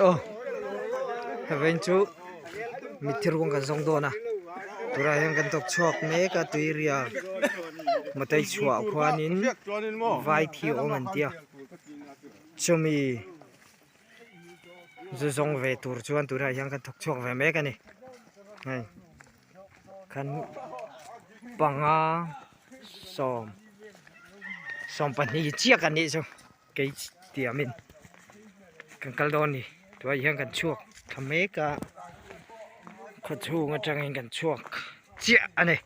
Aw heveng chu mitthi ruang kan zawng dawn a tunah hian kan tawk chhuak mek a tuirial mawtei chhuah khuanin vai thi a awm an tia chumi zu zawng ve tur chuan tunah hian kan thawk chhuak ve mek a ni hei kan panga sawm sawmpahnih chiah kan nih chu. Kei tiamin kan kal dawn ni tunah hian kan chhuak thla mek a khaw chhung atangin kan chhuak chiah a ni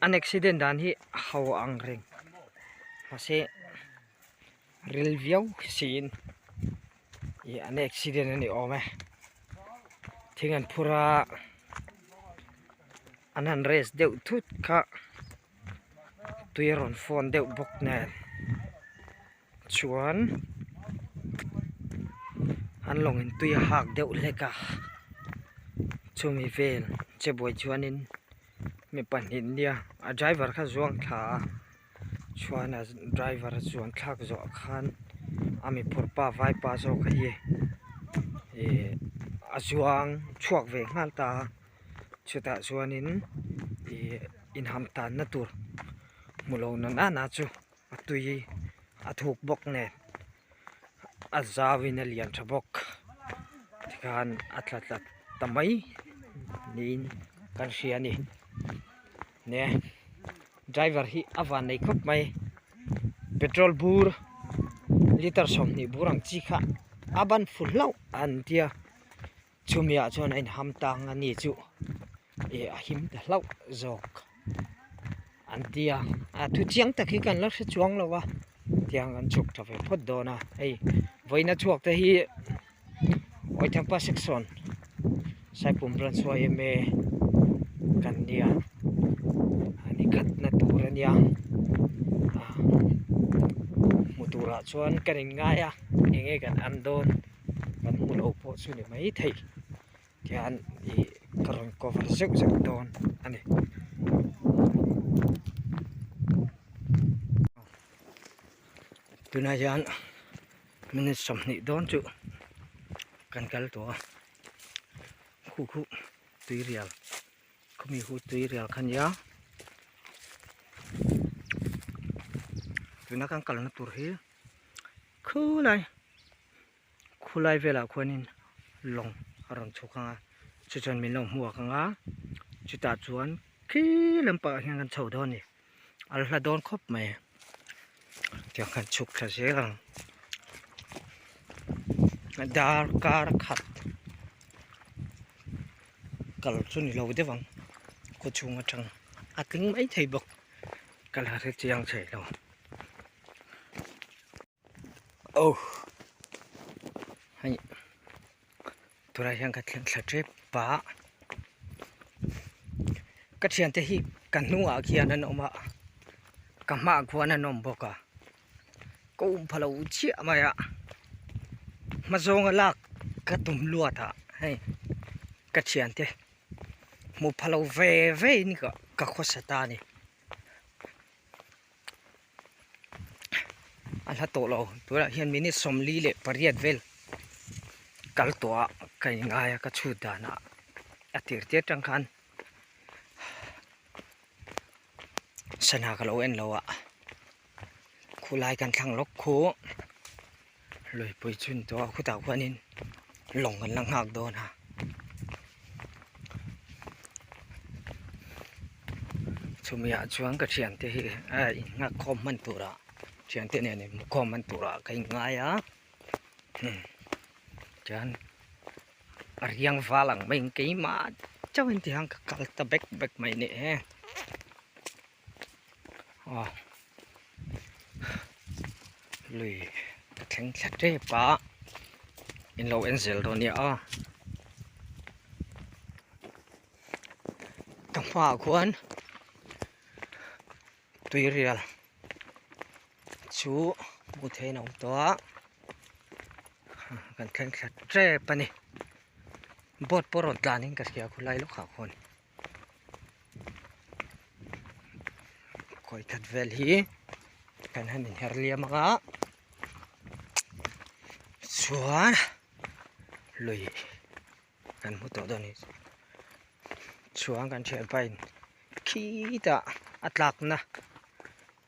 an accident dan hi a ho ang reng mahse ril viau siin ih an accident a ni awm e thing an phur a an han rest deuh thut kha. Tui a rawn fawn deuh bawk nen chuan an lawng in tui a hak deuh hlek a chumi vel che buai chuanin mi pahnih nia a driver kha zuang thla a chuan a driver a chuan thlak zawh khan a mi phur pa vaipa zawk hi ihh a zuang chhuak ve nghal ta a. Chutah chuanin ih inham tanna tur hmu lo na nana chu a tui a thuk bawk nen a zauin a lian tha bawk tikhan a tla tla ta mai niin kan hria a ni ne driver hi a van nei khawp mai petrol bur litre 20 bur ang chi kha a ban fu hlauh an tia. Chumi ah chuan a inham tang a ni chu ih a him ta hlauh zawk an ti a a thu chiang tak hi kan la hre chuang lo a tiang kan chhuk tha ve phawt dawn a hei vawiina chhuak te hi Awithangpa section Saipum branch yma kan nia a ni khatna tur a nia ah hmu turah chuan kan inngai a eng nge kan an dawn. Kan hmu lo pawh chu ni mai thei tihian ih ka rawn cover zeuh zeuh dawn a ni. Tunah hian minute 20 dawn chu kan kal tawh a khu khu tuirial khumi hu tuirial kha nia tuna kan kalna tur hi khulai. Khulai velah khuanin lawng a rawn chhuk ang a chu chuan min lo hmuak ang a chutah chuan khi lampangah hian kan chho dawn a ni a la hla dawn khawp mai tiang khan chhuk thla zel ang darkar khat kal chu ni lo deuh ang khaw chhung atang a tling mai thei bawk ka la hre chiang thei lo. Oh hei tunah hian ka thleng thla tep a ka thiante hi ka hnungah khian an awm a ka hmaah khuan an awm bawk a ka um pha lo chiah mai a hma zawnga lak ka tum luat ah hei ka thiante hmu pha lo ve ve in ka khawsa ta a ni. A hla tawh lo tunah hian minute 48 vel kal tawh a ka inngai a ka chhut danah a tir tir atang khan sana ka lo en lo a khulai kan thlang lawk khu luipui chhun tawh a khutah khuanin lawng kan la nghak dawn a. Chumi ah chuan ka thiante hi a innghak khawm hman turah thiante nen inhmu khawm hman turah ka inngai a chuan a riang val ang maiin keimah chauhin tihian ka kal ta bek bek mai a ni e aw lui ka thleng thla tep a in lo en zel dawn nia aw. Ka hmaah khuan tuirial chu hmuh theihin a awm tawh a kan thleng thla tep a ni boat pawh rawn tlanin ka hria khulai lawkah khuan khawi khat vel hi kan han inher liam ang a. Chuan lui kan hmu tawh dawn a ni. Chuan kan thianpa in khitah a tlakna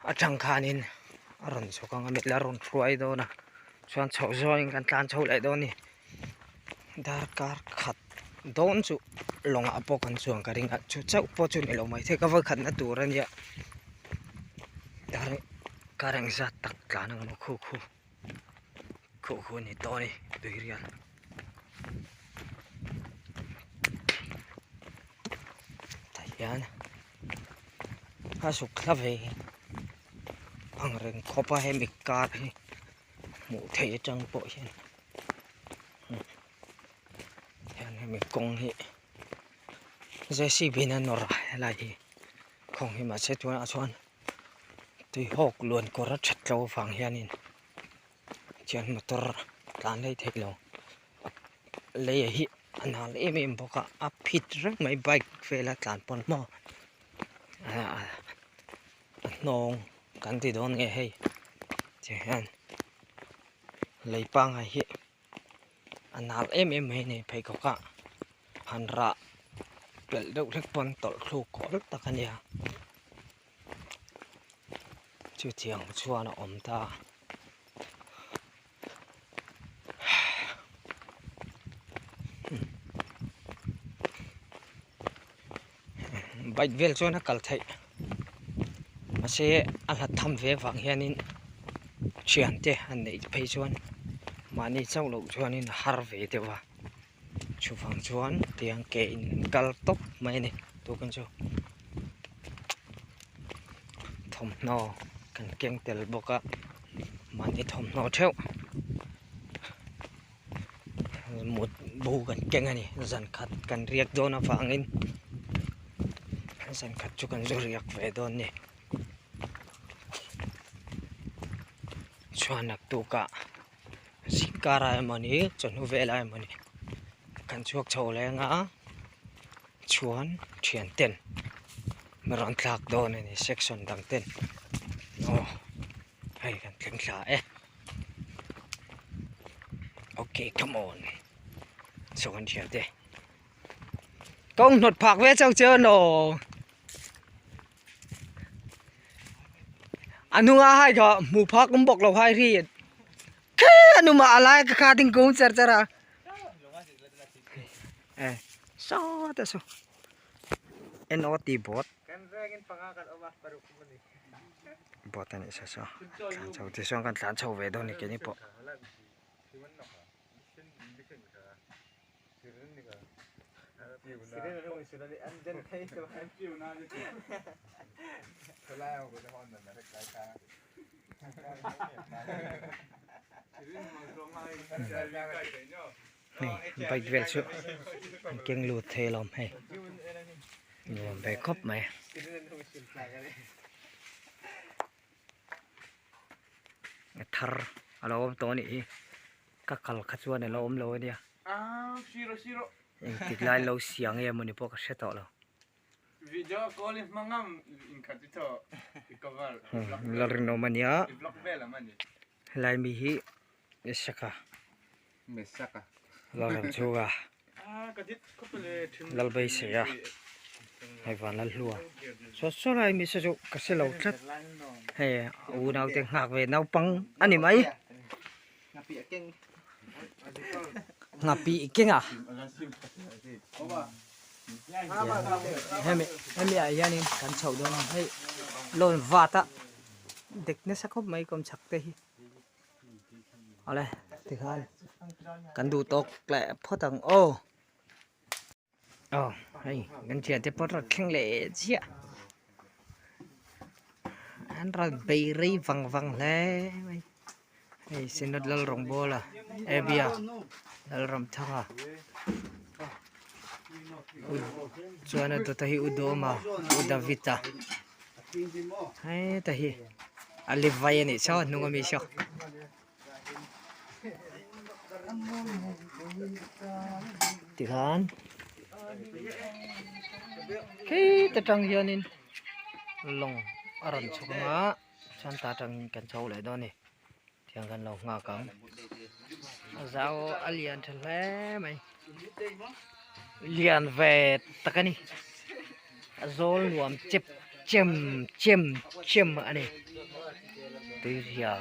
atang khanin a rawn chhuk ang a mil a rawn hruai dawn a chuan chhoh zawngin kan tlan chho leh dawn a ni darkar khat dawn chu lawngah pawh kan chuan ka ring a chu chauh pawh chu ni lo mai thei ka vawikhatna tur a nia darkar engzat tak tlan ang maw khu khu khu khu a ni tawh a ni tuirial. Tah hian a zuk hla ve ang reng khawp a hemi kar hi hmuh theih atang pawh hian hian hemi kawng hi J C B in a nawr a helai hi kawng hi mahse tunah chuan tuihawk luan kawr a that loh avang hianin chuan motor tlan leh theih lo lei hi a nal em em bawk a a phit reng mai bike vela tlan pawn maw a hnawng kan ti dawn nge hei ti hian lei pangngai hi a nal em em mai a ni pheikhawk ah han rah pelh deuh hlek pawn tawlh thluk awl tak a nia. Chutiang chuan a awm ta. Bike vel chuan a kal theih mahse a hlat tham ve vang hianin thiante an neih phei chuan mahni chauh loh chuanin a har ve deuh a chuvang chuan tiang ke in an kal tawp mai a ni tukin chu. Thawmhnaw kan keng tel bawk a mahni thawmhnaw theuh mut bu kan keng a ni zan khat kan riak dawn avangin zan khat chu kan zu riak ve dawn a ni chuan naktukah zingkar ah emawni chawhnu velah emawni kan chhuak chho leng a. Chuan thian ten rawn thlak dawn a ni section dang ten aw hei kan thleng thla e okay come on saw kan thian te kawng hnawt phak ve chauh che anaw a hnunga hai kha hmuh phak awm bawk lo hai ri khe a hnumah a lai ka kha ding kung cher cher a. E saw te saw NOT board board a nih saw saw tlan chho ti sawn kan tlan chho ve dawn a ni keini pawh. Hei bike vel chu an keng lut thei alawm hei nuam ve khawp mai a thar a lo awm tawh a nih hi ka kal kha chuan a lo awm lo a nia engtik lai lo siang nge mawni pawh ka hre tawh lo. Lalrinawm a nia helai mi hi Mesaka Lalramchhunga Lalbeiseia hei Vanlalhlua saw saw lai mi saw chu ka hre lo tlat hei a unaute nghak ve naupang a ni mai nghapih keng a hemi hemi ah hianin kan chhoh dawn a hei lawn vat a dek nasa khawp mai kawmchhak te hi. Awle tikhan kan duh tawk leh phawt ang aw. Aw hei kan thiante pawh rawn thleng leh chiah an rawn bei rei vang vang hle mai hei Synod Lalrawngbawla Abia Lalramthanga chuan a dawt a hi U Dawma U David-a heta hi a li vai a nih saw a hnung ami saw. Tikhan khit atang hianin lawng a rawn chhuk ang a chuan ta atangin kan chho leh dawn a ni tiang kan lo nghak ang. A zau a lian tha hle mai lian ve tak a ni a zawl nuam chep chem chem chem a ni tuirial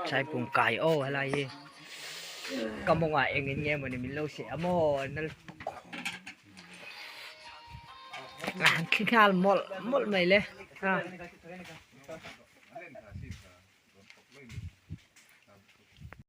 saipum kai aw helai hi ka mawngah engin nge mawni min lo seh a maw nal a han thli nghal mawlh mawlh mai le a.